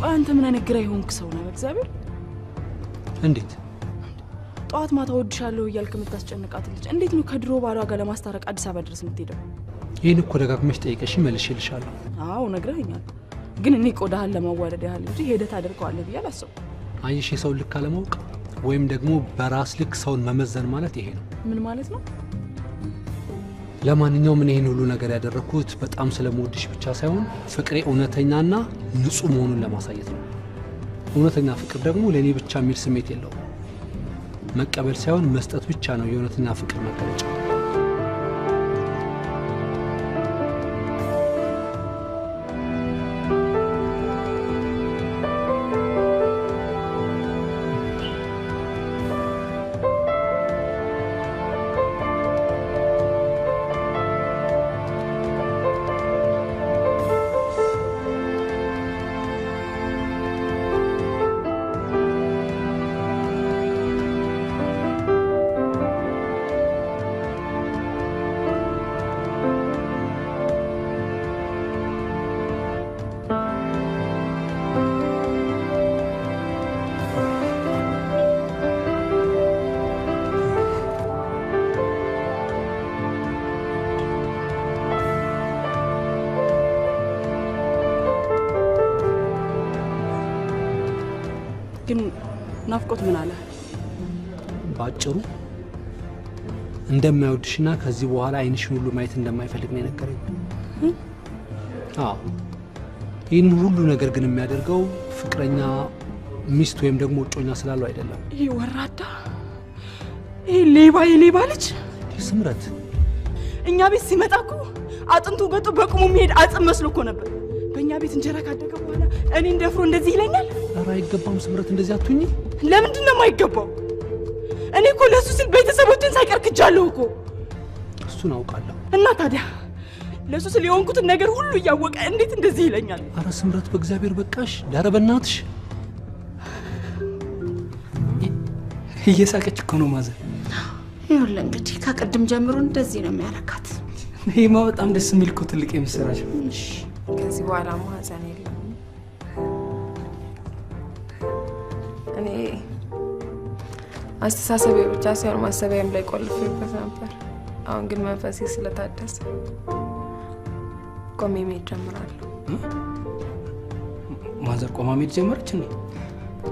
ቆይ አንተ ምን አይነት ግራ የሆንክ ሰው ነህ? በእግዚአብሔር። እንዴት ጠዋት ማታ እወድሻለሁ እያልክ የምታስጨንቃት ልጅ እንዴት ነው ከድሮ ባሏ ጋር ለማስታረቅ አዲስ አበባ ድረስ የምትሄደው? ይህን እኮ ደጋግመሽ ጠይቀሽ መልሼልሻለሁ። አዎ ነግረኸኛል፣ ግን እኔ ቆዳህን ለማዋለድ ያህል እንጂ ሄደህ ታደርገዋለህ ብዬ አላሰብኩም። አየሽ፣ የሰውን ልክ አለማወቅ ወይም ደግሞ በራስ ልክ ሰውን መመዘን ማለት ይሄ ነው። ምን ማለት ነው? ለማንኛውም እኔ ይህን ሁሉ ነገር ያደረኩት በጣም ስለምወድሽ ብቻ ሳይሆን ፍቅሬ እውነተኛና ንጹህ መሆኑን ለማሳየት ነው። እውነተኛ ፍቅር ደግሞ ለእኔ ብቻ የሚል ስሜት የለውም። መቀበል ሳይሆን መስጠት ብቻ ነው የእውነተኛ ፍቅር መገለጫ። ግን ናፍቆት ምን አለ? በአጭሩ እንደማይወድሽና ከዚህ በኋላ ዓይንሽን ሁሉ ማየት እንደማይፈልግ ነው የነገረኝ። አዎ፣ ይህን ሁሉ ነገር ግን የሚያደርገው ፍቅረኛ፣ ሚስት ወይም ደግሞ እጮኛ ስላለው አይደለም። ይሄ ወራዳ፣ ይሄ ሌባ፣ የሌባ ልጅ ስምረት፣ እኛ ቤት ሲመጣ እኮ አጥንቱ ገጡ በቁሙ የሚሄድ አጽም መስሎ እኮ ነበር። በእኛ ቤት እንጀራ ካደገ በኋላ እኔን ደፍሮ እንደዚህ ይለኛል? ኧረ አይገባም ስምረት፣ እንደዚህ አትሁኚ። ለምንድን ነው የማይገባው? እኔ እኮ ለሱ ስል ቤተሰቦችን ሳይቀር ክጃለሁ እኮ። እሱን አውቃለሁ። እና ታዲያ ለሱ ስል የሆንኩትን ነገር ሁሉ እያወቀ እንዴት እንደዚህ ይለኛል? ኧረ ስምረት በእግዚአብሔር በቃሽ። ዳረ በእናትሽ። እየሳቀች እኮ ነው ማዘር። ይኸውልህ እንግዲህ ከቅድም ጀምሮ እንደዚህ ነው የሚያረካት። ይሄማ በጣም ደስ የሚል እኮ ትልቅ የምስራች ነው። ከዚህ በኋላ ሐዘን የለም። እኔ አስተሳሰቤ ብቻ ሳይሆን ማሰቢያም ላይ ቆልፌበት ነበር። አሁን ግን መንፈሴ ስለታደሰ ቆሜ መሄድ ጀምራለሁ። ማዘር ቆማ መሄድ ጀመረች እንዴ?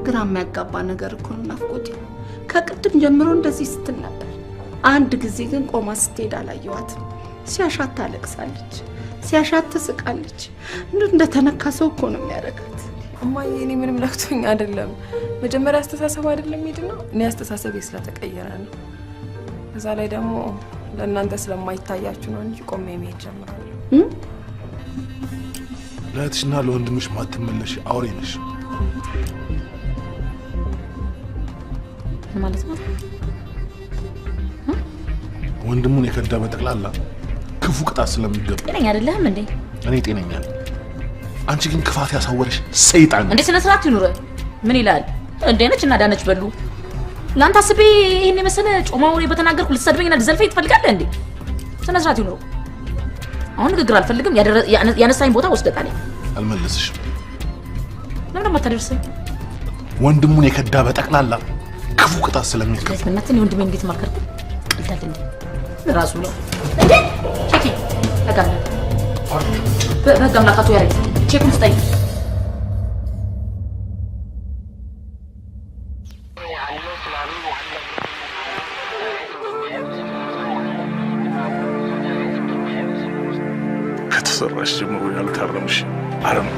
ግራ የሚያጋባ ነገር እኮ ነው ናፍቆቴ። ከቅድም ጀምሮ እንደዚህ ስትል ነበር። አንድ ጊዜ ግን ቆማ ስትሄድ አላየኋትም። ሲያሻት ታለቅሳለች፣ ሲያሻት ትስቃለች። እንደተነካ ሰው እኮ ነው የሚያደርጋት። እማዬ እኔ ምንም ነክቶኝ አይደለም። መጀመሪያ አስተሳሰብ አይደለም ሄድ ነው። እኔ አስተሳሰቤ ስለተቀየረ ነው። በዛ ላይ ደግሞ ለእናንተ ስለማይታያችሁ ነው እንጂ ቆሜ መሄድ ጀምራለሁ። ለእህትሽና ለወንድምሽ ማትመለሽ አውሬ ነሽ። ምን ማለት ነው? ወንድሙን የከዳ በጠቅላላ ክፉ ቅጣት ስለሚገባ። ጤነኛ አይደለህም እንዴ? እኔ ጤነኛ ነኝ። አንቺ ግን ክፋት ያሳወረሽ ሰይጣን። እንዴ ስነ ስርዓት ይኑር። ምን ይላል እንዴ? ነች እና ዳነች በሉ። ለአንተ አስቤ ይሄን የመሰለ ጮማ ወሬ በተናገርኩ ልትሰድበኝና ልትዘልፈኝ ትፈልጋለህ እንዴ? ስነ ስርዓት ይኑር። አሁን ንግግር አልፈልግም። ያነሳኝ ቦታ ወስደህ ጣለኝ። አልመለስሽም። ለምን አታደርሰኝ? ወንድሙን የከዳ በጠቅላላ ክፉ ቅጣት ስለሚገባ። በእናትህ እኔ ወንድሜን እንዴት ማከርኩ? ቀልዳል እንዴ? ራሱ ነው እንዴ? ቼኬ በህግ አምላክ አቶ ያሬድ ቼኩን ስጠኝ። ከተሰራሽ ጀምሮ ያልታረምሽ አረም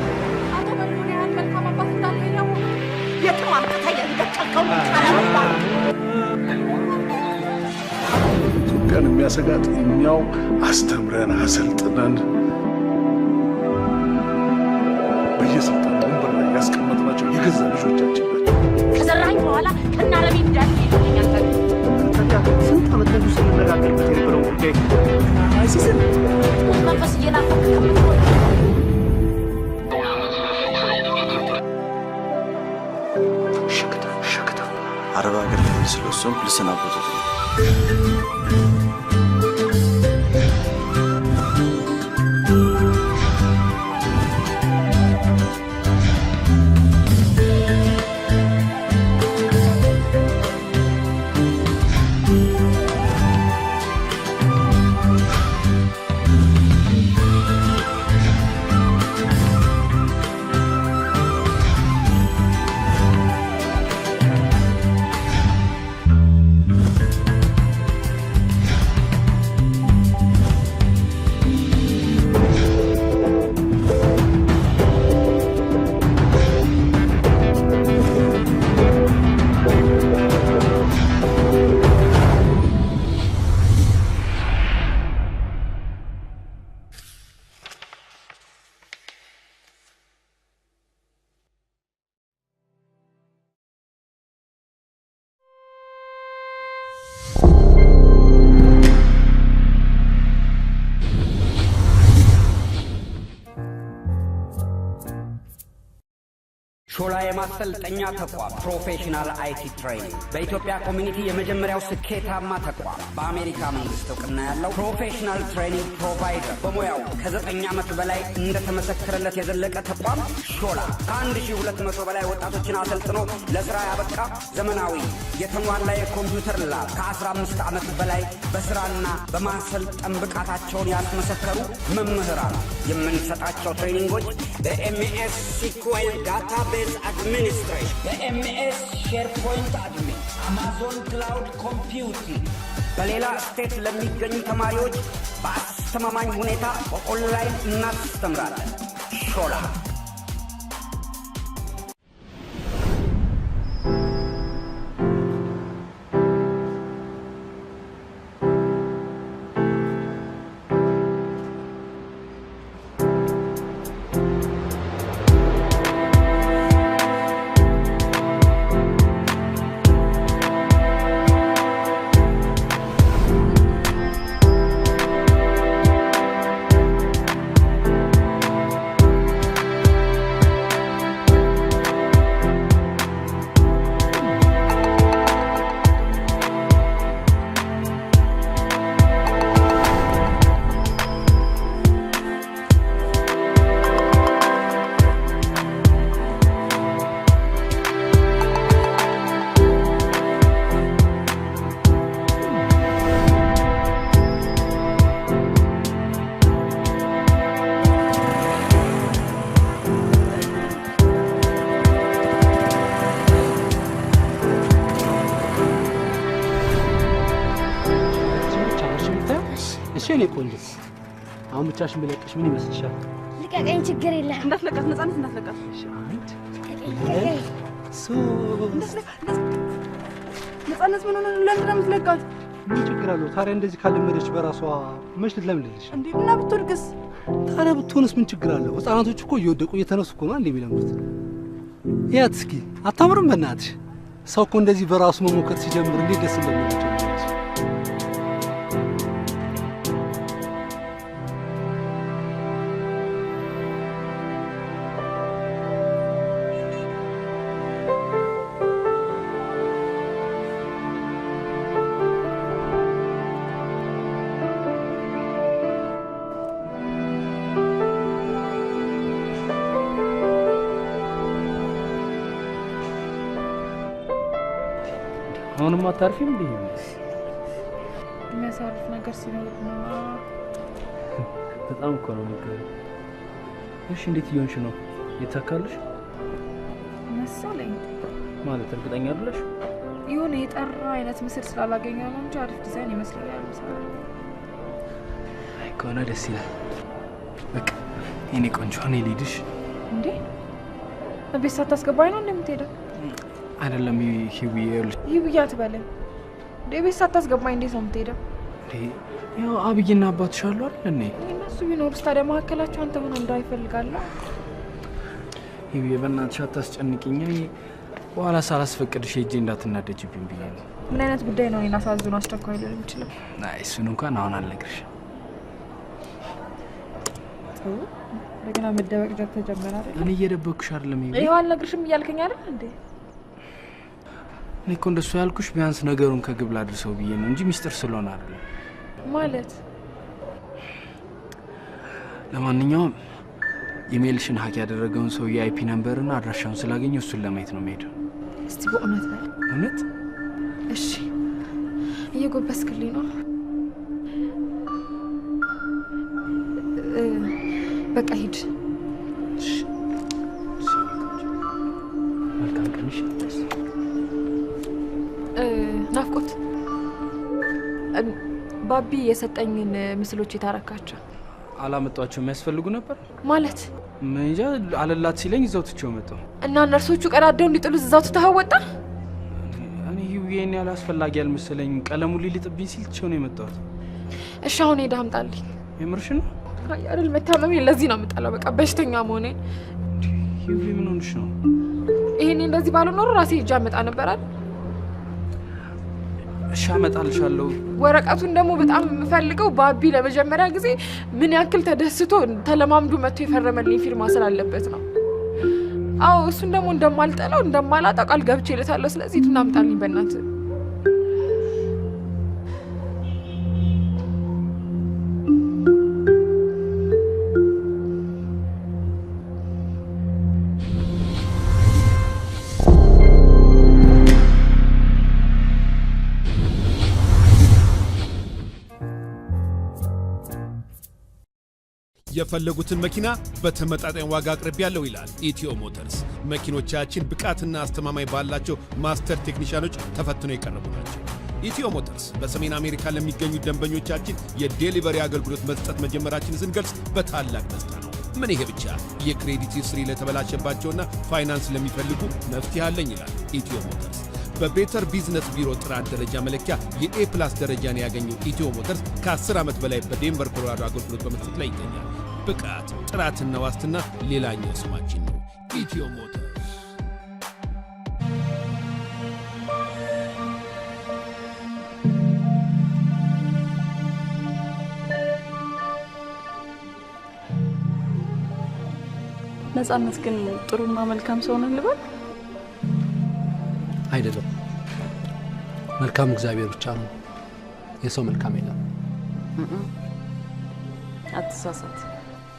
ኢትዮጵያን የሚያሰጋት እኛው አስተምረን አሰልጥነን በየስልጣን ወንበር ላይ ያስቀመጥናቸው የገዛ ልጆቻችን ናቸው። ከዘራኝ በኋላ ከናረሚ እንዳለ ይለኛል። ስንት ዓመት ሙሉ ስንነጋገርበት የነበረው ጉዳይ አይሲስም መንፈስ እየናፈቅ ከምትሆን አረብ ሀገር ልሄድ ስለወሰንኩ ልሰናበቱት ነው። የማሰልጠኛ ተቋም professional IT training በኢትዮጵያ community የመጀመሪያው ስኬታማ ተቋም፣ በአሜሪካ መንግስት እውቅና ያለው professional training provider፣ በሙያው ከ9 ዓመት በላይ እንደተመሰከረለት የዘለቀ ተቋም ሾላ፣ ከ1200 በላይ ወጣቶችን አሰልጥኖ ለስራ ያበቃ፣ ዘመናዊ የተሟላ የኮምፒውተር lab፣ ከ15 ዓመት በላይ በስራና በማሰልጠን ብቃታቸውን ያስመሰከሩ መምህራን። የምንሰጣቸው training ኦች በ MS SQL database administration፣ በ MS SharePoint admin፣ Amazon cloud computing። በሌላ state ለሚገኙ ተማሪዎች በአስተማማኝ ሁኔታ በኦንላይን እናስተምራለን። ሾላ። ብቻ ነው እሺ የምታየው? እሺ የኔ ቆንጆ፣ አሁን ብቻሽን ብለቅሽ ምን ይመስልሻል? ልቀቀኝ፣ ችግር የለም። እንዳትለቃት ነፃነት፣ እንዳትለቃት። አንድ፣ ልቀቀኝ። ሶስት። ነፃነት፣ ምን ሆነ ነው? ለምንድን ነው የምትለቃት? ምን ችግር አለው ታዲያ? እንደዚህ ካለመደች በራሷ መች ልትለምድልሽ? እንዴ፣ እና ብትወድቅስ? ታዲያ ብትሆንስ ምን ችግር አለው? ህጻናቶች እኮ እየወደቁ እየተነሱ እኮ ነው እንዴ የሚለምዱት። ያት እስኪ አታምርም? በእናትሽ፣ ሰው እኮ እንደዚህ በራሱ መሞከር ሲጀምር እንዴት ደስ እንደሚላቸው። አሁንም አታርፊም እንዴ? የሚያሳርፍ ነገር ሲኖር ነው። በጣም እኮ ነው የምትገርሚው። እሺ፣ እንዴት እየሆንሽ ነው? የተሳካልሽ መሰለኝ። ማለት እርግጠኛ አይደለሽ? የሆነ የጠራ አይነት ምስል ስላላገኘው ነው እንጂ አሪፍ ዲዛይን ይመስለኛል። የምሰራው። አይ፣ ከሆነ ደስ ይላል። በቃ የኔ ቆንጆ፣ እኔ ልሂድሽ። እንዴ፣ ቤት ሳታስገባኝ ነው እንደምትሄደው? አይደለም ሂዊ፣ ይኸውልሽ። ይህ ብዬ አትበለኝ። እንዴ፣ ቤት ሳታስገባኝ እንዴት ነው የምትሄደው? እንዴ፣ ያው አብይና አባትሽ አሉ አይደል እንዴ? እነሱ ቢኖሩስ ታዲያ መካከላቸው አንተ ሆነ እንዳይፈልጋለሁ። ሂዊ፣ በእናትሽ አታስጨንቂኝ። እኔ በኋላ ሳላስፈቅድሽ ሄጄ እንዳትናደጅብኝ ብዬ ነው። ምን አይነት ጉዳይ ነው እኔን አሳዝኖ አስቸኳይ ሊሆን የሚችለው? አይ፣ እሱን እንኳን አሁን አልነግርሽም። ጥሩ፣ እንደገና መደበቅ ተጀመረ አይደል? እኔ እየደበቅኩሽ አይደለም ሂዊ። ይኸው አልነግርሽም እያልከኝ አይደል እንዴ? እኔ እኮ እንደሱ ያልኩሽ ቢያንስ ነገሩን ከግብ ላድርሰው ብዬ ነው እንጂ ሚስጥር ስለሆነ አይደለም። ማለት? ለማንኛውም email ሽን hack ያደረገውን ሰው የ IP number ና አድራሻውን ስላገኘው እሱን ለማየት ነው የምሄደው። እስቲ በእውነት በል። እውነት። እሺ፣ እየጎበስክልኝ ነው። በቃ ሂድ። መልካም ቀንሽ። ናፍቆት፣ ባቢ የሰጠኝን ምስሎች የታረካቸው? አላመጧቸው፣ የሚያስፈልጉ ነበር። ማለት? ምን እንጃ፣ አለላት ሲለኝ እዛው ትቼው መጣሁ። እና ነርሶቹ ቀዳደው እንዲጥሉት እዛው ትተኸው ወጣ? እኔ ይሄን ያህል አስፈላጊ አልመሰለኝም። ቀለሙ ሊልጥብኝ ሲል ትቼው ነው የመጣሁት። እሺ፣ አሁን ሄደህ አምጣልኝ። የምርሽ ነው? አይ አይደል፣ መታመሜ ለዚህ ነው የምጠላው። በቃ በሽተኛ መሆኔን። ሂዊ፣ ምን ሆንሽ ነው? ይሄኔ እንደዚህ ባልሆን ኖሮ ራሴ ሄጄ አመጣ ነበር አይደል? እሺ፣ አመጣልሻለሁ። ወረቀቱን ደግሞ በጣም የምፈልገው ባቢ ለመጀመሪያ ጊዜ ምን ያክል ተደስቶ ተለማምዶ መጥቶ የፈረመልኝ ፊርማ ስላለበት ነው። አዎ እሱን ደግሞ እንደማልጠላው እንደማላጣው ቃል ገብቼለታለሁ። ስለዚህ ሂድና አምጣልኝ በእናትህ። የፈለጉትን መኪና በተመጣጣኝ ዋጋ አቅርቤያለሁ ይላል ኢትዮ ሞተርስ። መኪኖቻችን ብቃትና አስተማማኝ ባላቸው master ቴክኒሻኖች ተፈትነው የቀረቡ ናቸው። ኢትዮ ሞተርስ በሰሜን አሜሪካ ለሚገኙ ደንበኞቻችን የ delivery አገልግሎት መስጠት መጀመራችንን ስንገልጽ በታላቅ ደስታ ነው። ምን ይሄ ብቻ፣ የ credit history ለተበላሸባቸውና ፋይናንስ ለሚፈልጉ መፍትሄ አለኝ ይላል ኢትዮ ሞተርስ። በ Better Business Bureau ጥራት ደረጃ መለኪያ የ A+ ደረጃን ያገኘው ኢትዮ ሞተርስ ከ10 ዓመት በላይ በዴንቨር ኮሎራዶ አገልግሎት በመስጠት ላይ ይገኛል። ብቃት፣ ጥራትና ዋስትና ሌላኛው ስማችን ነው። ኢትዮ ሞተርስ። ነፃነት ግን ጥሩና መልካም ሰው ነው ልበል? አይደለም። መልካም እግዚአብሔር ብቻ ነው። የሰው መልካም የለም። አትሳሳት።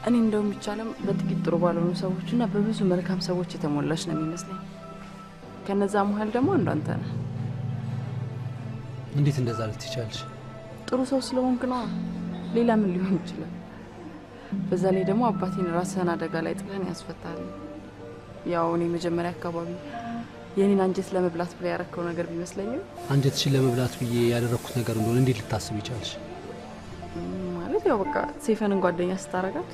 እኔ እንደውም ይቻለም በጥቂት ጥሩ ባልሆኑ ሰዎችና በብዙ መልካም ሰዎች የተሞላች ነው የሚመስለኝ። ከነዛ መሃል ደግሞ አንዱ አንተ ነህ። እንዴት እንደዛ ልትይ ቻልሽ? ጥሩ ሰው ስለሆንክ ነዋ። ሌላ ምን ሊሆን ይችላል? በዛ ላይ ደግሞ አባቴን ራስህን አደጋ ላይ ጥለህን ያስፈታል። ያው እኔ መጀመሪያ አካባቢ የኔን አንጀት ለመብላት ብለህ ያረከው ነገር ቢመስለኝም አንጀትሽን ለመብላት ብዬ ያደረኩት ነገር እንደሆነ እንዴት ልታስብ ይቻልሽ? ማለት ያው በቃ ሴፈንን ጓደኛ ስታረጋት።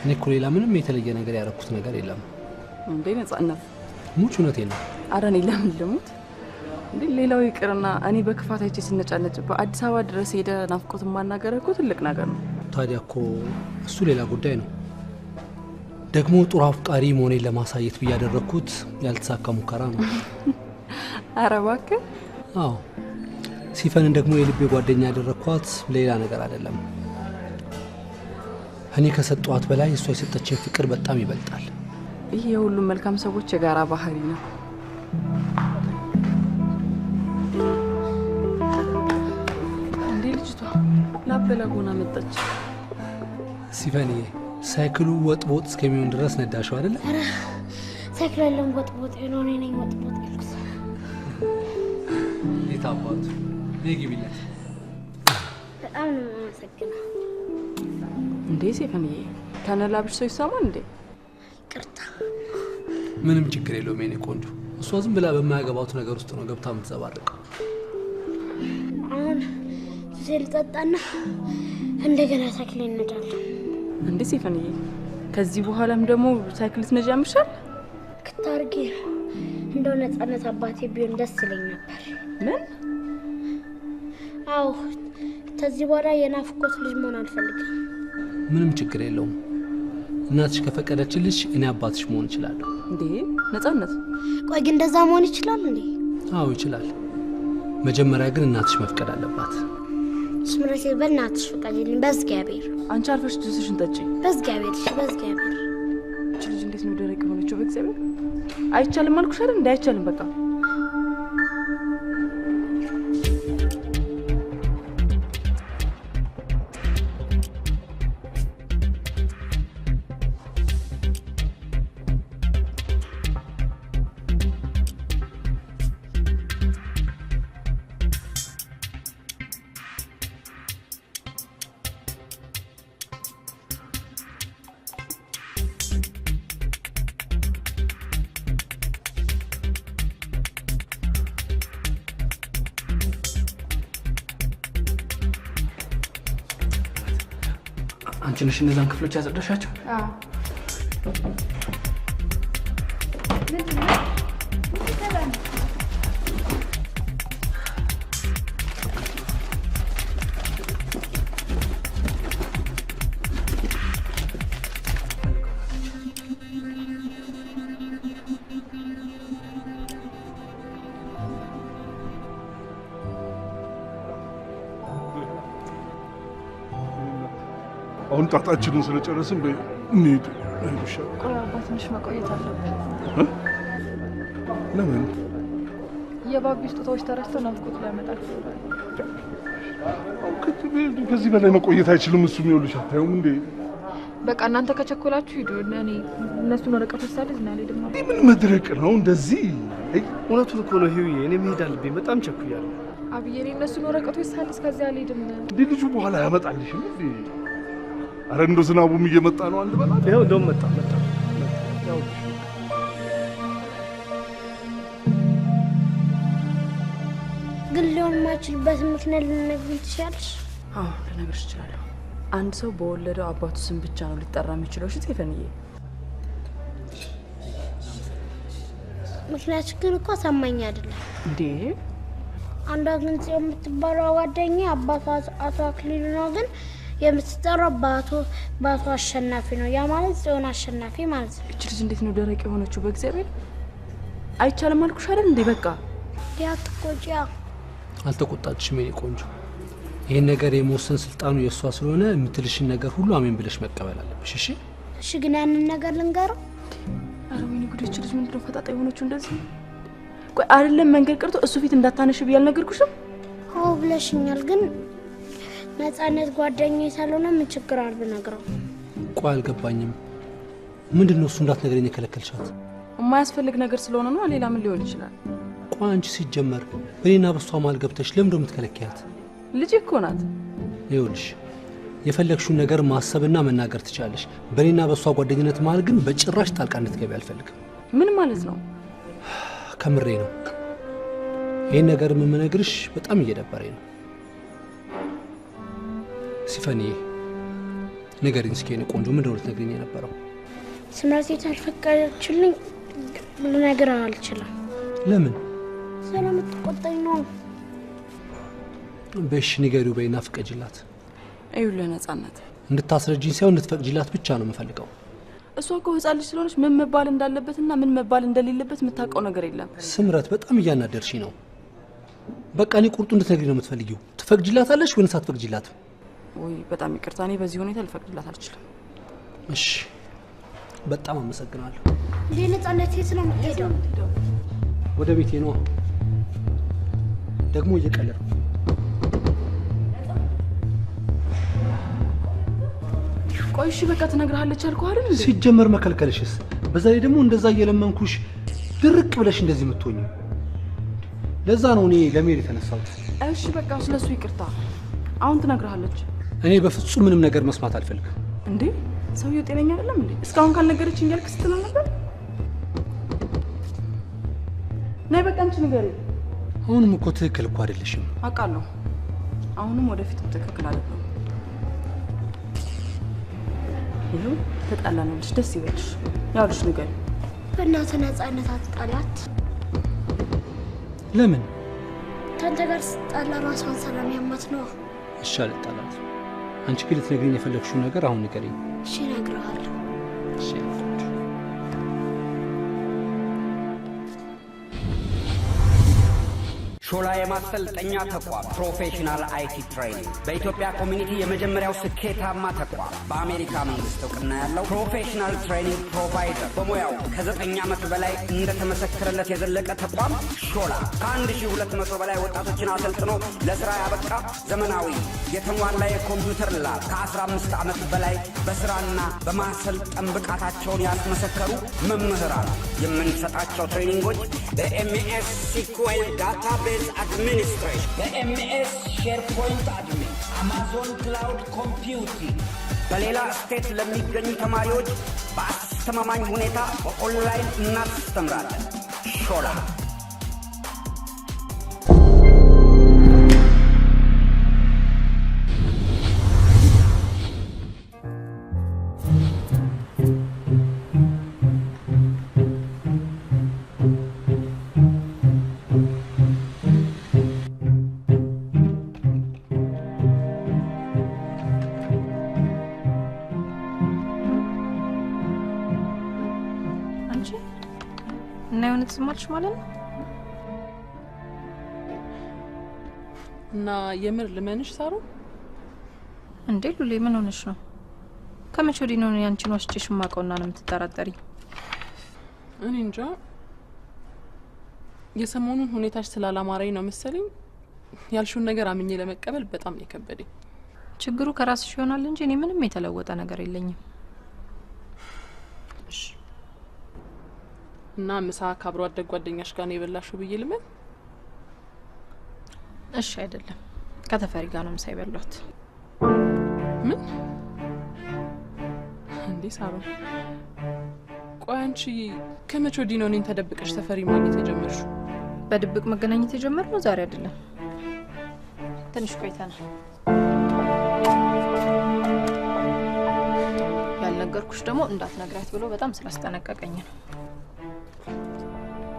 እኔ እኮ ሌላ ምንም የተለየ ነገር ያረኩት ነገር የለም። እንዴ ነፃነት፣ ሙች እውነቴን ነው። ኧረ እኔ ለምን ልሙት እንዴ? ሌላው ይቅርና እኔ በክፋት አይቼ ስነጫነጭበት አዲስ አበባ ድረስ ሄደህ ናፍቆት ማናገርህ እኮ ትልቅ ነገር ነው። ታዲያ እኮ እሱ ሌላ ጉዳይ ነው። ደግሞ ጥሩ አፍቃሪ መሆኔን ለማሳየት ብዬ ያደረኩት ያልተሳካ ሙከራ ነው። ኧረ እባክህ። አዎ ሲፈንን ደግሞ የልቤ ጓደኛ ያደረኳት ሌላ ነገር አይደለም። እኔ ከሰጠኋት በላይ እሷ የሰጠችኝ ፍቅር በጣም ይበልጣል። ይህ የሁሉም መልካም ሰዎች የጋራ ባህሪ ነው። እንዴ ልጅቷ ላበላጎና መጣች። ሲፈንዬ ሳይክሉ ወጥ ቦጥ እስከሚሆን ድረስ ነዳሽው አይደለ? ኧረ ሳይክሉ ያለውን ወጥ ቦጥ ነው፣ እኔ ነኝ ወጥ ቦጥ ያልኩት። እንዴት አባቱ ነይ ግቢለት። በጣም ነው የማመሰግነው። እንዴ ሴፈንዬ ከነላብሽ ሰው ይሰማል እንዴ? ይቅርታ። ምንም ችግር የለውም የኔ ቆንጆ። እሷ ዝም ብላ በማያገባት ነገር ውስጥ ነው ገብታ የምትዘባርቀው። አሁን ጁስ ልጠጣና እንደገና ሳይክል እነዳለሁ። እንዴ ሴፈንዬ ከዚህ በኋላም ደግሞ ሳይክል ልትነጂ ያምርሻል? ክታርጌ እንደው ነፃነት አባቴ ቢሆን ደስ ይለኝ ነበር። ምን? አዎ ከዚህ በኋላ የናፍቆት ልጅ መሆን አልፈልግም። ምንም ችግር የለውም። እናትሽ ከፈቀደችልሽ እኔ አባትሽ መሆን እችላለሁ። እንዴ ነፃነት፣ ቆይ ግን እንደዛ መሆን ይችላል እንዴ? አዎ ይችላል። መጀመሪያ ግን እናትሽ መፍቀድ አለባት። ስምረቴ በእናትሽ ፍቀጂልኝ፣ በእግዚአብሔር። አንቺ አርፈሽ ጁስሽን ጠጪ። በእግዚአብሔር፣ እሺ በእግዚአብሔር። እቺ ልጅ እንዴት ነው ደረቅ የሆነችው? በእግዚአብሔር አይቻልም አልኩሽ አይደል? እንዴ አይቻልም በቃ። አንቺ ነሽ እነዛን ክፍሎች ያጸዳሻቸው? አዎ። አሁን ጣጣችንን ስለጨረስን በይ እንሂድ። ይሻላል። ቆይ አባ ትንሽ መቆየት አለብን። ለምን? የባቢ ስጦታዎች ተረስተው ናፍቆት ሊያመጣቸው ከዚህ በላይ መቆየት አይችልም። እሱም ይኸውልሽ አታዩም እንዴ? በቃ እናንተ ከቸኮላችሁ ሂዱ። እኔ እነሱን ወረቀቶች ሳልይዝ ነው አልሄድም። ምን መድረቅ ነው እንደዚህ? እውነቱን እኮ ነው ሂውዬ፣ እኔ መሄድ አለብኝ። በጣም ቸኩያለሁ። አብዬ፣ እኔ እነሱን ወረቀቶች ሳልይዝ ከዚህ አልሄድም። እንዴ ልጁ በኋላ ያመጣልሽም እንዴ? አረ እንደው ዝናቡም እየመጣ ነው። አንድ በላ ይኸው እንደውም መጣ መጣ። ግን ሊሆን የማይችልበት ምክንያት ልትነግሪኝ ትችያለሽ? አዎ ልነግርሽ እችላለሁ። አንድ ሰው በወለደው አባቱ ስም ብቻ ነው ሊጠራ የሚችለው። እሺ ስቴፈንዬ? ምክንያቱ ግን እኮ አሳማኝ አይደለም። እንዴ አንዷ ግን ጽዮን የምትባለው ጓደኛዬ አባቷ አቶ አክሊሉ ነው፣ ግን የምትጠራው በአቶ አሸናፊ ነው። ያ ማለት ጽዮን አሸናፊ ማለት ነው። እች ልጅ እንዴት ነው ደረቅ የሆነችው? በእግዚአብሔር አይቻልም አልኩሽ አይደል እንዴ? በቃ አትቆጪ። አልተቆጣችሽም የኔ ቆንጆ። ይሄን ነገር የመወሰን ስልጣኑ የእሷ ስለሆነ የምትልሽን ነገር ሁሉ አሜን ብለሽ መቀበል አለብሽ። እሺ? እሺ። ግን ያንን ነገር ልንገረው። ኧረ ወይኔ ጉድ! ይህች ልጅ ምንድን ነው ፈጣጣ የሆነችው እንደዚህ? ቆይ አይደለም መንገድ ቀርቶ እሱ ፊት እንዳታነሽ ብዬ አልነገርኩሽም? አዎ ብለሽኛል። ግን ነፃነት ጓደኛዬ ሳልሆነ ምን ችግር አለ ብነግረው? ቆይ አልገባኝም። ምንድን ነው እሱ እንዳትነግረኝ የከለከልሻት? የማያስፈልግ ነገር ስለሆነ ነው። ሌላ ምን ሊሆን ይችላል? ቆይ አንቺ ሲጀመር በእኔና በሷ መሀል ገብተሽ ለምንድን ነው የምትከለክያት? ልጅ እኮ ናት። ይኸውልሽ የፈለግሽውን ነገር ማሰብና መናገር ትችላለሽ። በእኔና በሷ ጓደኝነት መሀል ግን በጭራሽ ጣልቃ እንድትገቢ አልፈልግም። ምን ማለት ነው? ከምሬ ነው። ይህን ነገር የምነግርሽ በጣም እየደበረኝ ነው። ሲፈንዬ ንገሪኝ እስኪ የእኔ ቆንጆ፣ ምንድን ነው ልትነግሪኝ የነበረው? ስምረት አልፈቀደችልኝ፣ ልነግርህ አልችልም። ለምን? ስለምትቆጣኝ ነው። በሽ ንገሪው በይና ፍቀጅላት። ይኸውልህ ነፃነት፣ እንድታስረጅኝ ሳይሆን እንድትፈቅጂላት ብቻ ነው የምፈልገው። እሷ እኮ ህፃን ልጅ ስለሆነች ምን መባል እንዳለበትና ምን መባል እንደሌለበት የምታውቀው ነገር የለም። ስምረት፣ በጣም እያናደርሽኝ ነው። በቃ እኔ ቁርጡ እንድትነግሪኝ ነው የምትፈልጊው። ትፈቅጂላታለሽ ወይንስ አትፈቅጂላትም? ወይ በጣም ይቅርታ፣ እኔ በዚህ ሁኔታ ልፈቅድላት አልችልም። እሺ፣ በጣም አመሰግናለሁ። እንዴ ነፃነት፣ የት ነው የምትሄደው? ወደ ቤቴ ነዋ። ደግሞ እየቀለድኩ። ቆይ እሺ በቃ ትነግርሃለች አልኩህ አይደል እንዴ? ሲጀመር መከልከልሽስ? በዛ ላይ ደግሞ እንደዛ እየለመንኩሽ ድርቅ ብለሽ እንደዚህ የምትሆኚው። ለዛ ነው እኔ ለመሄድ የተነሳሁት። እሺ በቃ ስለሱ ይቅርታ። አሁን ትነግርሃለች። እኔ በፍጹም ምንም ነገር መስማት አልፈልግም። እንዴ ሰውየው ጤነኛ አይደለም እንዴ? እስካሁን ካልነገረችኝ እያልክ ስትል ነበር። ነይ በቃ አንቺ ንገሪው። አሁንም እኮ ትክክል እኮ አይደለሽም። አውቃለሁ። አሁንም ወደፊትም ትክክል አይደለም። ይኸው ተጣላንልሽ፣ ደስ ይበልሽ። ያውልሽ ንገሪው። በእናትህ ነፃነት አትጣላት። ለምን? ከአንተ ጋር ስትጣላ ራሷን ሰላም ያማት ነው። እሺ አልጣላት። አንቺ ግን ልትነግሪኝ የፈለግሽው ነገር አሁን ንገሪኝ። እሺ እነግርሃለሁ። እሺ ሾላ የማሰልጠኛ ተቋም professional IT training በኢትዮጵያ community የመጀመሪያው ስኬታማ ተቋም፣ በአሜሪካ መንግስት እውቅና ያለው professional training provider፣ በሙያው ከ9 ዓመት በላይ እንደተመሰከረለት የዘለቀ ተቋም ሾላ ከ1200 በላይ ወጣቶችን አሰልጥኖ ለስራ ያበቃ ዘመናዊ የተሟላ የኮምፒውተር lab፣ ከ15 ዓመት በላይ በስራና በማሰልጠን ብቃታቸውን ያስመሰከሩ መምህራን። የምንሰጣቸው training ኦች በ MS SQL database administration፣ በ MS SharePoint admin፣ Amazon cloud computing፣ በሌላ state ለሚገኙ ተማሪዎች በአስተማማኝ ሁኔታ በኦንላይን እናስተምራለን። ሾላ። እና የሆነ ተሰማልሽ ማለት ነው። እና የምር ልመንሽ ሳሩ? እንዴ ሉሌ ምን ሆነሽ ነው? ከመቼ ወዲህ ነው እኔ አንቺን ዋሽቼሽ የማውቀውና ነው የምትጠራጠሪኝ? እኔ እንጃ፣ የሰሞኑን ሁኔታሽ ስላላማረኝ ነው መሰለኝ ያልሽውን ነገር አምኜ ለመቀበል በጣም ነው የከበደኝ። ችግሩ ከራስሽ ይሆናል እንጂ እኔ ምንም የተለወጠ ነገር የለኝም። እሺ፣ እና ምሳ ከአብሮ አደግ ጓደኛሽ ጋር ነው የበላሽው ብዬ ልመን? እሺ፣ አይደለም፣ ከተፈሪ ጋር ነው ምሳ የበላሁት። ምን እንዴ ሳሮን፣ ቆይ አንቺ ከመቼ ወዲህ ነው እኔን ተደብቀሽ ተፈሪ ማግኘት የጀመርሽው? በድብቅ መገናኘት የጀመርነው ዛሬ አይደለም፣ ትንሽ ቆይተናል። ያልነገርኩሽ ደግሞ እንዳትነግራት ብሎ በጣም ስላስጠነቀቀኝ ነው።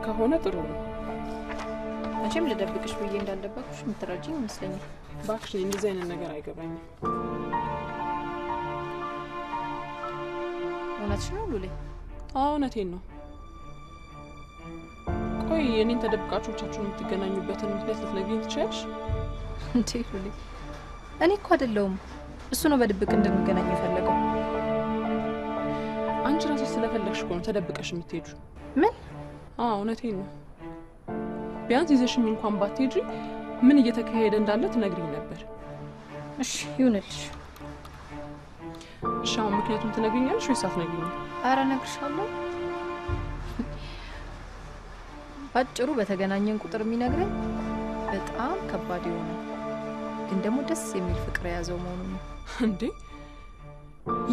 ከሆነ ጥሩ ነው። መቼም ልደብቅሽ ብዬ እንዳልደበቅኩሽ የምትረጂኝ ይመስለኛል። እባክሽ እንደዚህ አይነት ነገር አይገባኝም። እውነትሽ ነው ሉሌ? አዎ እውነቴን ነው። ቆይ እኔን ተደብቃችሁ ብቻችሁን የምትገናኙበትን ምክንያት ልትነግሪኝ ትችያለሽ? እንዴ ሉሌ፣ እኔ እኮ አይደለሁም፣ እሱ ነው በድብቅ እንድንገናኝ የፈለገው። አንቺ ራስሽ ስለፈለግሽ እኮ ነው ተደብቀሽ የምትሄጂው። ምን? አዎ እውነቴን ነው። ቢያንስ ይዘሽኝ እንኳን ባትሄጂ ምን እየተካሄደ እንዳለ ትነግሪኝ ነበር። እሺ ይሁንልሽ። እሺ አሁን ምክንያቱም ትነግሪኛለሽ ወይስ አትነግሪኝም? ኧረ እነግርሻለሁ። ባጭሩ በተገናኘን ቁጥር የሚነግረኝ በጣም ከባድ የሆነ ግን ደግሞ ደስ የሚል ፍቅር የያዘው መሆኑን ነው። እንዴ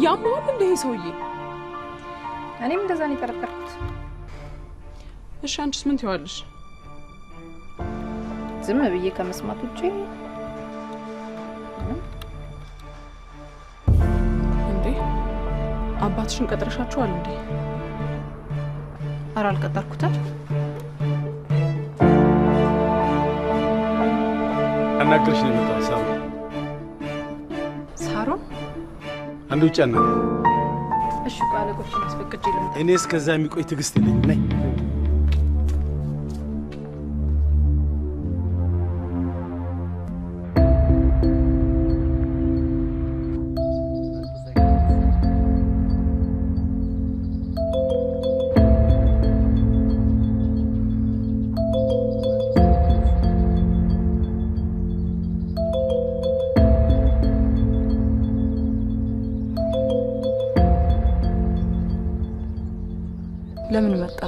ያማዋል እንደ ይሄ ሰውዬ? እኔም እንደዛ ነው የጠረጠርኩት። እሺ አንቺስ ምን ትይዋለሽ? ዝም ብዬ ከመስማት ውጪ። እንዴ አባትሽን ቀጥረሻቸዋል እንዴ? ኧረ አልቀጠርኩትም። አናግርሽ ነው የመጣሁት ሳሮን። ሳሮን? አንድ ውጭ አናግር። እሺ ቆይ አለቆችን አስፈቅጄ ልምጣ። እኔ እስከዛ የሚቆይ ትዕግስት የለኝም። ነይ። ለምን መጣ?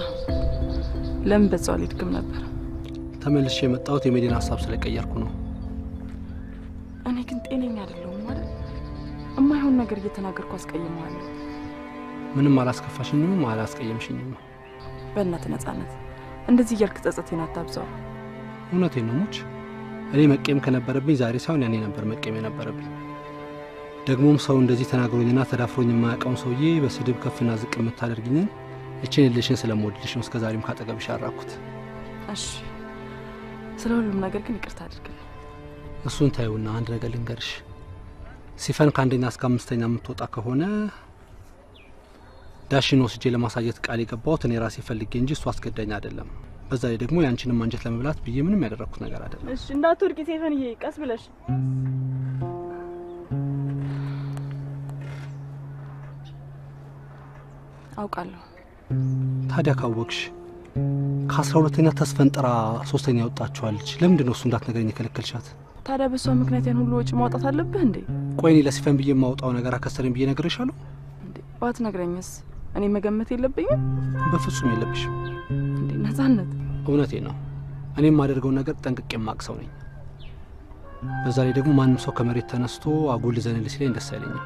ለምን በዛው አልሄድክም ነበር? ተመልሼ የመጣሁት የሜዲን ሀሳብ ስለቀየርኩ ነው። እኔ ግን ጤነኛ አይደለሁም ማለት የማይሆን ነገር እየተናገርኩ አስቀይመዋለሁ። ምንም አላስከፋሽኝም፣ አላስቀየምሽኝም። በእናትህ ነጻነት፣ እንደዚህ እያልክ ጸጸቴን አታብዛው። እውነቴን ነው ሙች። እኔ መቀየም ከነበረብኝ ዛሬ ሳይሆን ያኔ ነበር መቀየም የነበረብኝ። ደግሞም ሰው እንደዚህ ተናግሮኝና ተዳፍሮኝ የማያውቀውን ሰውዬ በስድብ ከፍና ዝቅ የምታደርግኝን እቺን ልሽን ስለምወድልሽ ነው እስከዛሬም ካጠገብሽ ያራኩት። እሺ ስለ ሁሉም ነገር ግን ይቅርታ አድርግልኝ። እሱን ታዩና አንድ ነገር ልንገርሽ። ሲፈን ከአንደኛ እስከ አምስተኛ የምትወጣ ከሆነ ዳሽን ወስጄ ለማሳየት ቃል የገባሁት እኔ ራሴ ፈልጌ እንጂ እሱ አስገዳኝ አይደለም። በዛ ላይ ደግሞ ያንቺንም አንጀት ለመብላት ብዬ ምንም ያደረኩት ነገር አይደለም። እሺ እንዳትወድቂ ሲፈንዬ፣ ቀስ ብለሽ። አውቃለሁ። ታዲያ ካወቅሽ ከ12ኛ ተስፈንጥራ ሶስተኛ ወጣችኋለች። ለምንድን ነው እሱ እንዳትነግረኝ የከለከልሻት? ታዲያ በሷ ምክንያት ያን ሁሉ ወጪ ማውጣት አለብህ እንዴ? ቆይ እኔ ለሲፈን ብዬ የማውጣው ነገር አከሰረኝ ብዬ ነግሬሻለሁ እንዴ? ባትነግረኝስ እኔ መገመት የለብኝም? በፍጹም የለብሽም። እንዴ ነጻነት፣ እውነቴ ነው። እኔ የማደርገው ነገር ጠንቅቄ የማውቅ ሰው ነኝ። በዛ ላይ ደግሞ ማንም ሰው ከመሬት ተነስቶ አጉል ዘንል ሲለኝ ደስ አይለኝም።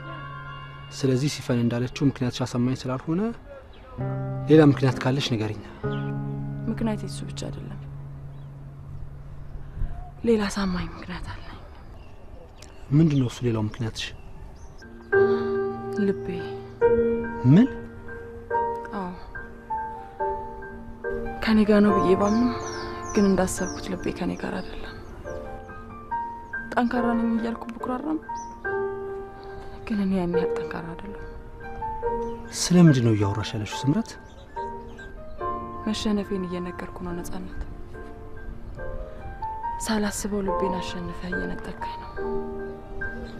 ስለዚህ ሲፈን እንዳለችው ምክንያትሽ አሳማኝ ስላልሆነ ሌላ ምክንያት ካለሽ ንገሪኝ። ምክንያት እሱ ብቻ አይደለም፣ ሌላ አሳማኝ ምክንያት አለኝ። ምንድነው እሱ ሌላው ምክንያትሽ? ልቤ። ምን? አዎ ከኔ ጋር ነው ብዬ ባምንም ግን እንዳሰብኩት ልቤ ከኔ ጋር አይደለም። ጠንካራ ነኝ እያልኩ ብኩራራም ግን እኔ ያን ያህል ጠንካራ አይደለሁም። ስለምንድን ነው እያወራሽ ያለሽው ስምረት? መሸነፌን እየነገርኩ ነው ነጻነት። ሳላስበው ልቤን አሸንፈህ እየነጠቅከኝ ነው።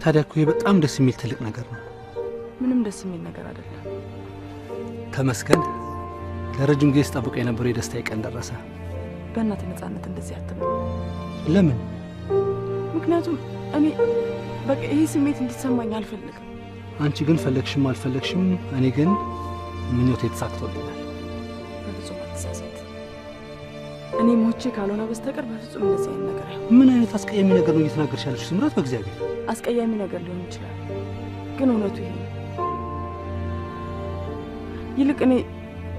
ታዲያ እኮ ይሄ በጣም ደስ የሚል ትልቅ ነገር ነው። ምንም ደስ የሚል ነገር አይደለም። ተመስገን። ለረጅም ጊዜ ስጠብቀው የነበረው የደስታዬ ቀን ደረሰ። በእናትህ ነፃነት እንደዚህ አትበል። ለምን? ምክንያቱም እኔ በቃ ይሄ ስሜት እንዲሰማኝ አልፈልግም። አንቺ ግን ፈለግሽም አልፈለግሽም፣ እኔ ግን ምኞቴ ተሳክቶልኛል። በፍጹም አትሳሳት። እኔ ሞቼ ካልሆነ በስተቀር በፍጹም እንደዚህ አይነት ነገር አይሆንም። ምን አይነት አስቀያሚ ነገር ነው እየተናገርሽ ያለሽው ስምረት? በእግዚአብሔር አስቀያሚ ነገር ሊሆን ይችላል፣ ግን እውነቱ ይሄ ነው። ይልቅ እኔ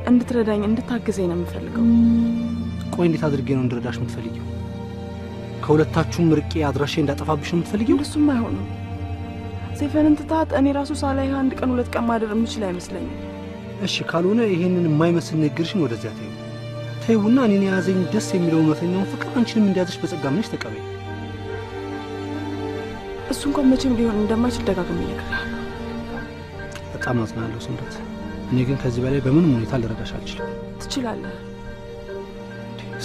እንድትረዳኝ እንድታግዘኝ ነው የምፈልገው። ቆይ እንዴት አድርጌ ነው እንድረዳሽ የምትፈልጊው? ከሁለታችሁም ርቄ አድራሼ እንዳጠፋብሽ ነው የምትፈልጊው? እሱም አይሆንም። ሰይፈንን ትተሃት እኔ ራሱ ሳላይህ አንድ ቀን ሁለት ቀን ማደር የምችል አይመስለኝም። እሺ ካልሆነ ይሄንን የማይመስል ንግግርሽን ወደዚያ ተይው ተይውና እኔን የያዘኝ ደስ የሚለው እውነተኛውን ፍቅር አንቺንም እንዲያዝሽ በጸጋ ምንሽ ተቀበይ። እሱ እንኳን መቼም ሊሆን እንደማይችል ደጋግሜ እነግርሃለሁ። በጣም አዝናለሁ ስምረት። እኔ ግን ከዚህ በላይ በምንም ሁኔታ ልረዳሽ አልችልም። ትችላለህ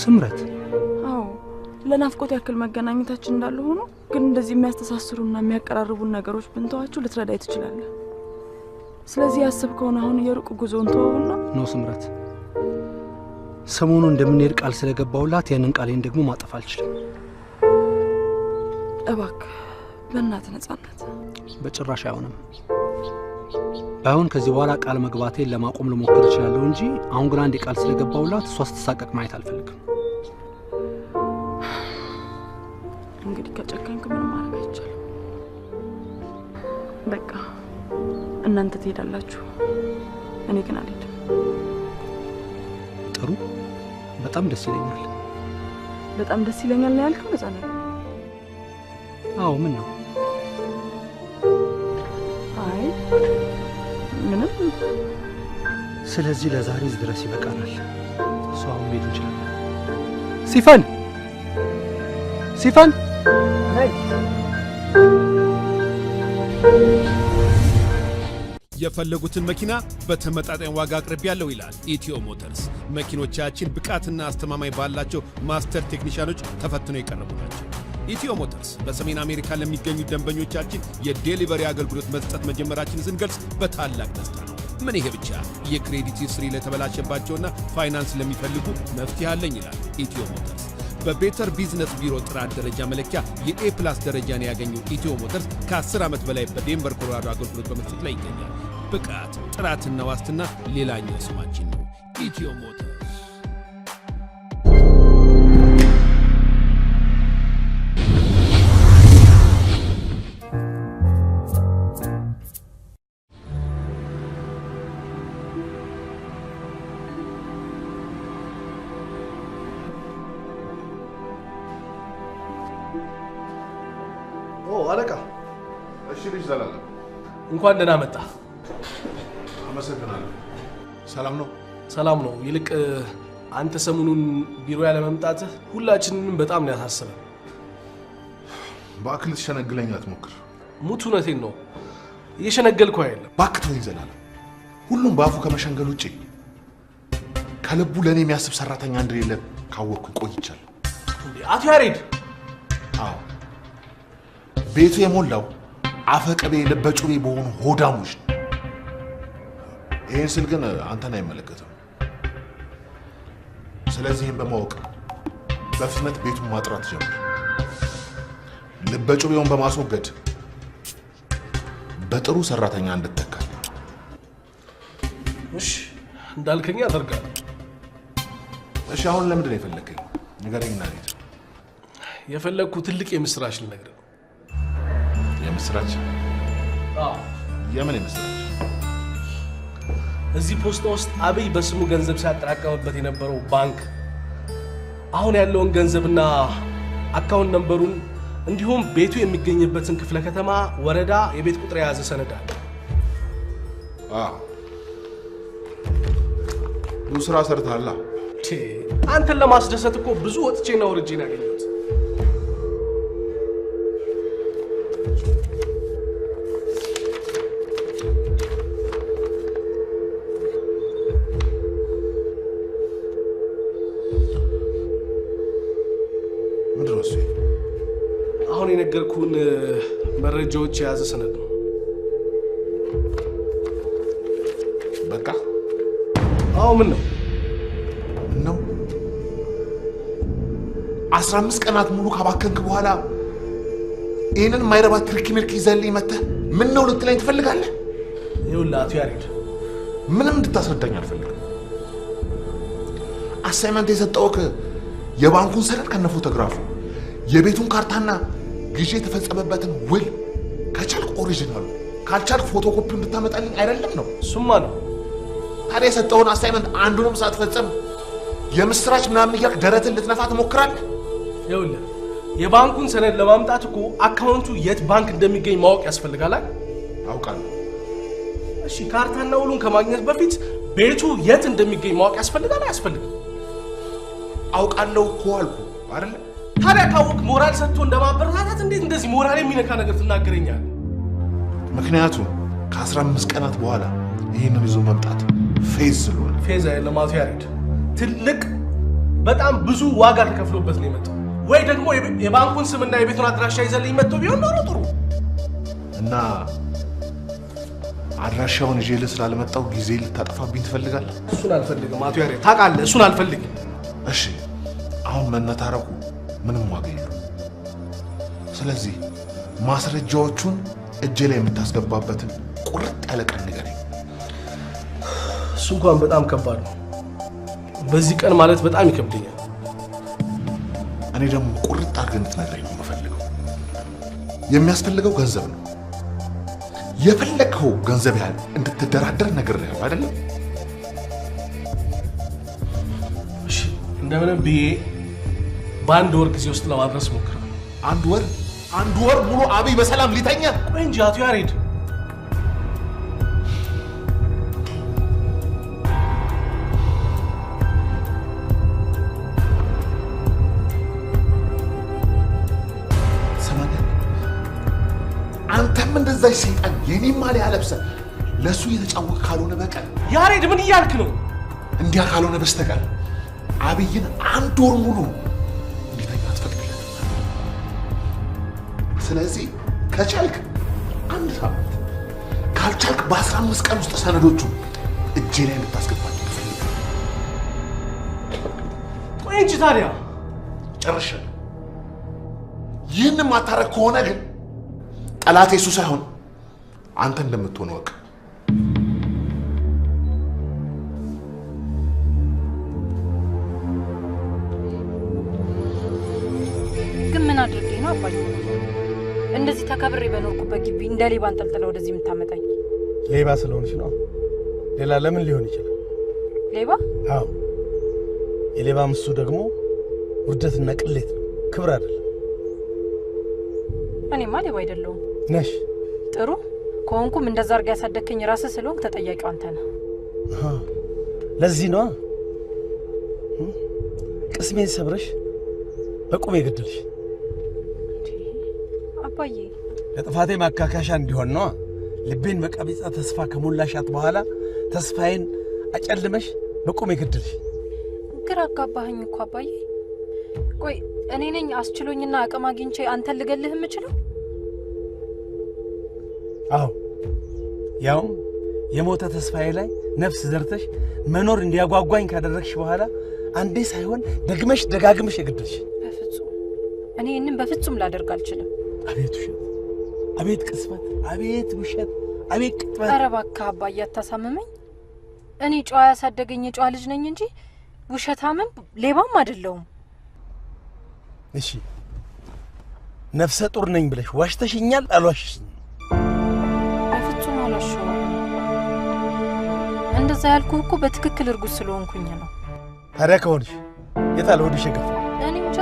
ስምረት። አዎ ለናፍቆት ያክል መገናኘታችን እንዳለ ሆኖ ግን እንደዚህ የሚያስተሳስሩና የሚያቀራርቡን ነገሮች ብንተዋቸው ልትረዳይ ትችላለህ። ስለዚህ ያሰብከውን አሁን የሩቅ ጉዞን ተወውና ነው ስምረት። ሰሞኑን እንደምንሄድ ቃል ስለገባሁላት ያንን ቃሌን ደግሞ ማጠፍ አልችልም። እባክህ በእናትህ ነፃነት። በጭራሽ አይሆንም። ባይሆን ከዚህ በኋላ ቃል መግባቴን ለማቆም ልሞክር እችላለሁ እንጂ አሁን ግን አንዴ ቃል ስለገባሁላት እሷ ስትሳቀቅ ማየት አልፈልግም። እንግዲህ ከጨከንክ ምንም ማድረግ አይቻልም። በቃ እናንተ ትሄዳላችሁ፣ እኔ ግን አልሄድም። ጥሩ፣ በጣም ደስ ይለኛል። በጣም ደስ ይለኛል ነው ያልከው ነፃነት? አዎ። ምን ነው? አይ ምንም። ስለዚህ ለዛሬ እዚህ ድረስ ይበቃናል። እሱ አሁን መሄድ እንችላለን። ሲፈን ሲፈን ነይ። የፈለጉትን መኪና በተመጣጣኝ ዋጋ አቅርቤያለሁ ይላል ኢትዮ ሞተርስ። መኪኖቻችን ብቃትና አስተማማኝ ባላቸው master ቴክኒሻኖች ተፈትነው የቀረቡ ናቸው። ኢትዮ ሞተርስ በሰሜን አሜሪካ ለሚገኙ ደንበኞቻችን የ delivery አገልግሎት መስጠት መጀመራችንን ስንገልጽ በታላቅ ደስታ ነው። ምን ይሄ ብቻ፣ የ credit history ለተበላሸባቸውና ፋይናንስ ለሚፈልጉ መፍትሄ አለኝ ይላል ኢትዮ ሞተርስ። በ Better Business Bureau ጥራት ደረጃ መለኪያ የ A plus ደረጃን ያገኘው ኢትዮ ሞተርስ ከ10 ዓመት በላይ በዴንቨር ኮሎራዶ አገልግሎት በመስጠት ላይ ይገኛል። ብቃት፣ ጥራትና ዋስትና ሌላኛው ስማችን ነው። ኢትዮ ሞተርስ። አለቃ። እሺ ልጅ ዘላለም እንኳን ደህና መጣ። አመሰግናለሁ። ሰላም ነው? ሰላም ነው። ይልቅ አንተ ሰሞኑን ቢሮ ያለመምጣትህ ሁላችንንም በጣም ነው ያሳሰበን። እባክህ ልትሸነግለኝ አትሞክር። ሙት፣ እውነቴን ነው። እየሸነገልኩ አይደለም። እባክህ ተወኝ ዘላለም። ሁሉም በአፉ ከመሸንገል ውጭ ከልቡ ለእኔ የሚያስብ ሰራተኛ እንደሌለ ካወቅኩኝ ቆይቻለሁ። አቶ ያሬድ። አዎ ቤቱ የሞላው አፈቅቤ ልበጩቤ በሆኑ ሆዳሞች ነው። ይህን ስል ግን አንተን አይመለከትም። ስለዚህም በማወቅ በፍጥነት ቤቱን ማጥራት ጀምር። ልበጩቤውን በማስወገድ በጥሩ ሰራተኛ እንድትተካ። እሺ እንዳልከኝ አደርጋለሁ። እሺ አሁን ለምንድን ነው የፈለግከኝ? ንገረኝና እንሂድ። የፈለግኩ ትልቅ የምስራች ልነግርህ ነው። የምስራች? አዎ። የምን የምስራች? እዚህ ፖስታ ውስጥ አብይ በስሙ ገንዘብ ሲያጠራቀምበት የነበረው ባንክ አሁን ያለውን ገንዘብና account number ኡን እንዲሁም ቤቱ የሚገኝበትን ክፍለ ከተማ፣ ወረዳ፣ የቤት ቁጥር የያዘ ሰነድ አለ። አዎ ብዙ ስራ ሰርተሃል። አንተን ለማስደሰት እኮ ብዙ ወጥቼና ወርጄ ነው ያገኘሁት። ምንድን ነው እሱ? አሁን የነገርኩህን መረጃዎች የያዘ ሰነድ ነው። በቃ አዎ። ምን ነው ነው 15 ቀናት ሙሉ ካባከንክ በኋላ ይህንን ማይረባ ትርኪ ምርኪ ይዘህልኝ መተህ ምን ነው ልትለኝ ትፈልጋለህ? ይኸውልህ አቶ ያሬድ፣ ምንም እንድታስረዳኝ አልፈልግም። Assignment የሰጠሁህ የባንኩን ሰነድ ከነ ፎቶግራፉ፣ የቤቱን ካርታና ግዢ የተፈጸመበትን ውል ከቻልክ original ኡ ካልቻልክ ፎቶኮፒ እንድታመጣልኝ አይደለም ነው? እሱማ ነው። ታዲያ የሰጠውን assignment አንዱንም ሳትፈጽም የምስራች ምናምን እያልክ ደረትን ልትነፋ ትሞክራለህ? ይኸውልህ የባንኩን ሰነድ ለማምጣት እኮ account ኡ የት ባንክ እንደሚገኝ ማወቅ ያስፈልጋል። አውቃለሁ። እሺ፣ ካርታና ውሉን ከማግኘት በፊት ቤቱ የት እንደሚገኝ ማወቅ ያስፈልጋል አያስፈልግም? አውቃለሁ እኮ አልኩህ አይደለ? ታዲያ ካወቅ ሞራል ሰጥቶ እንደማበረታታት እንዴት እንደዚህ ሞራል የሚነካ ነገር ትናገረኛለህ? ምክንያቱም ከ15 ቀናት በኋላ ይህንን ይዞ መምጣት ፌዝ ስለሆነ። ፌዝ አይደለም አቶ ያሬድ፣ ትልቅ በጣም ብዙ ዋጋ ተከፍሎበት ነው የመጣው። ወይ ደግሞ የባንኩን ስምና የቤቱን አድራሻ ይዘልኝ መጥቶ ቢሆን ኖሮ ጥሩ። እና አድራሻውን ይዤልህ ስላልመጣሁ ጊዜ ልታጠፋብኝ ትፈልጋለህ? እሱን አልፈልግም አቶ ያሬድ፣ ታውቃለህ፣ እሱን አልፈልግም። እሺ፣ አሁን መነታረኩ ምንም ዋጋ የለውም። ስለዚህ ማስረጃዎቹን እጄ ላይ የምታስገባበትን ቁርጥ ያለ ቀን ንገረኝ። እሱ እንኳን በጣም ከባድ ነው። በዚህ ቀን ማለት በጣም ይከብደኛል። እኔ ደግሞ ቁርጥ አድርገህ እንድትነግረኝ ነው የምፈልገው። የሚያስፈልገው ገንዘብ ነው። የፈለግኸው ገንዘብ ያህል እንድትደራደር ነግሬሃለሁ አይደለም? እሺ፣ እንደምንም ብዬ በአንድ ወር ጊዜ ውስጥ ለማድረስ ሞክራለሁ። አንድ ወር? አንድ ወር ሙሉ አብይ በሰላም ሊተኛ? ቆይ እንጂ አቶ ያሬድ፣ አንተም እንደዛች ሰይጣን የኔም ማሊያ ለብሰህ ለእሱ እየተጫወቅህ ካልሆነ በቀር። ያሬድ ምን እያልክ ነው? እንዲያ ካልሆነ በስተቀር አብይን አንድ ወር ሙሉ እንዲተኛ አትፈቅድለትም። ስለዚህ ከቻልክ አንድ ሳምንት፣ ካልቻልክ በ15 ቀን ውስጥ ሰነዶቹ እጄ ላይ እንድታስገባቸው እፈልጋለሁ። ቆይ እንጂ ታዲያ ጨርሻለሁ። ይህን ማታረግ ከሆነ ግን ጠላቴ እሱ ሳይሆን አንተ እንደምትሆን እወቅ። ግን ምን አድርጌ ነው አባዬ እንደዚህ ተከብሬ በኖርኩበት ግቢ እንደ ሌባ አንጠልጥለው ወደዚህ የምታመጣኝ? ሌባ ስለሆንሽ ነው። ሌላ ለምን ሊሆን ይችላል? ሌባ? አዎ፣ የሌባ ምሱ ደግሞ ውርደትና ቅሌት ነው፣ ክብር አይደለም። እኔማ ሌባ አይደለሁም። ነሽ። ጥሩ ከሆንኩም እንደዛ አድርገህ ያሳደግከኝ ራስህ ስለሆንክ ተጠያቂው አንተ ነህ። ለዚህ ነዋ ቅስሜን ሰብረሽ በቁም የገደልሽ። አባዬ ለጥፋቴ ማካካሻ እንዲሆን ነዋ ልቤን በቀቢጸ ተስፋ ከሞላሻት በኋላ ተስፋዬን አጨልመሽ በቁም የገደልሽ። ግራ አጋባኸኝ እኮ አባዬ። ቆይ እኔ ነኝ አስችሎኝና አቅም አግኝቼ አንተን ልገልህ የምችለው? አዎ፣ ያውም የሞተ ተስፋዬ ላይ ነፍስ ዘርተሽ መኖር እንዲያጓጓኝ ካደረግሽ በኋላ አንዴ ሳይሆን ደግመሽ ደጋግመሽ የገደልሽ። በፍጹም እኔ ይህንን በፍጹም ላደርግ አልችልም። አቤት ውሸት፣ አቤት ቅስፈት፣ አቤት ውሸት፣ አቤት ቅጥፈት። ኧረ እባክህ አባዬ አታሳምመኝ። እኔ ጨዋ ያሳደገኝ የጨዋ ልጅ ነኝ እንጂ ውሸታምም ሌባም አይደለሁም። እሺ ነፍሰ ጡር ነኝ ብለሽ ዋሽተሽኛል? አልዋሽሽኝም? በፍጹም አልዋሸሁም። እንደዛ ያልኩህ እኮ በትክክል እርጉዝ ስለሆንኩኝ ነው። ታዲያ ከሆንሽ የታለ ሆድሽ የገፋ? እኔ እንጃ።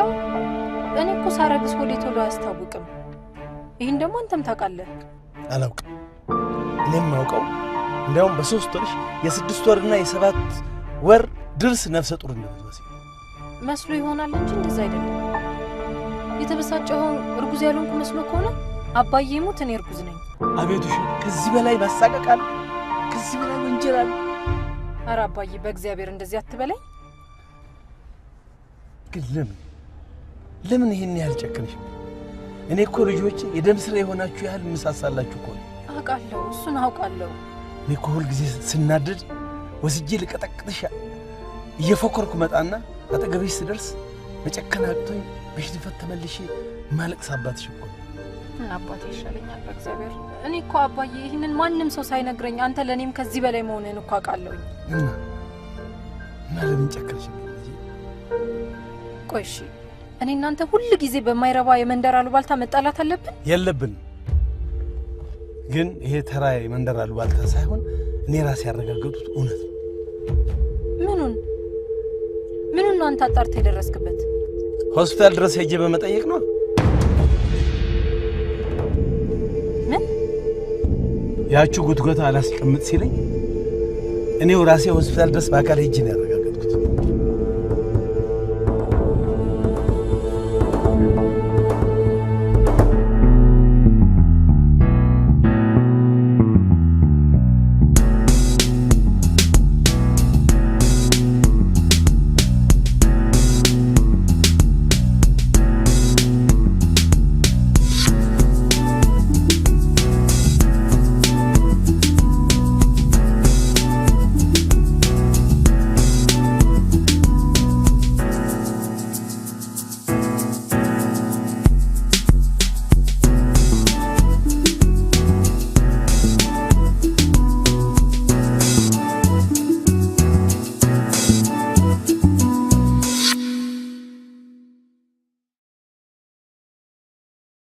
እኔ እኮ ሳረግዝ ሆዴ ቶሎ አያስታውቅም። ይህን ደግሞ አንተም ታውቃለህ። አላውቅም። እኔም አውቀው እንዲያውም በ3 ወርሽ የ6 ወርና የ7 ወር ድርስ ነፍሰ ጡር እንደምትመስዪ መስሎ ይሆናል እንጂ እንደዛ አይደለም። የተበሳጨኸው እርጉዝ ያልሆንኩ መስሎ ከሆነ አባዬ ሙት እኔ እርጉዝ ነኝ። አቤት ውሸት! ከዚህ በላይ ማሳቀቅ አለ? ከዚህ በላይ ወንጀል አለ? ኧረ አባዬ በእግዚአብሔር እንደዚህ አትበለኝ። ግን ለምን ይሄን ያህል ጨክነሽ? እኔ እኮ ልጆቼ የደም ስራ የሆናችሁ ያህል ምሳሳላችሁ እኮ ነው። አውቃለሁ፣ እሱን አውቃለሁ። እኔ እኮ ሁልጊዜ ስናደድ ወስጄ ልቀጠቅጥሽ እየፎከርኩ መጣና አጠገብሽ ስደርስ መጨከን አቅቶኝ በሽንፈት ተመልሼ ማለቅስ አባትሽ እኮ እና አባቴ ይሻለኛል በእግዚአብሔር። እኔ እኮ አባዬ ይህንን ማንም ሰው ሳይነግረኝ አንተ ለእኔም ከዚህ በላይ መሆንህን እኮ አውቃለሁኝ። እና ለምን ጨከንሽብኝ? ቆይ እሺ፣ እኔ እናንተ ሁል ጊዜ በማይረባ የመንደር አሉባልታ መጣላት አለብን? የለብን። ግን ይሄ ተራ የመንደር አሉባልታ ሳይሆን እኔ ራሴ ያረጋገጡት እውነት ነው። ምኑን ምኑን ነው አንተ አጣርተህ የደረስክበት? ሆስፒታል ድረስ ሄጄ በመጠየቅ ነው። ምን? ያቹ ጉትጎታ አላስቀምጥ ሲለኝ እኔው ራሴ ሆስፒታል ድረስ በአካል ሄጄ ነው ያረጋገጥኩት።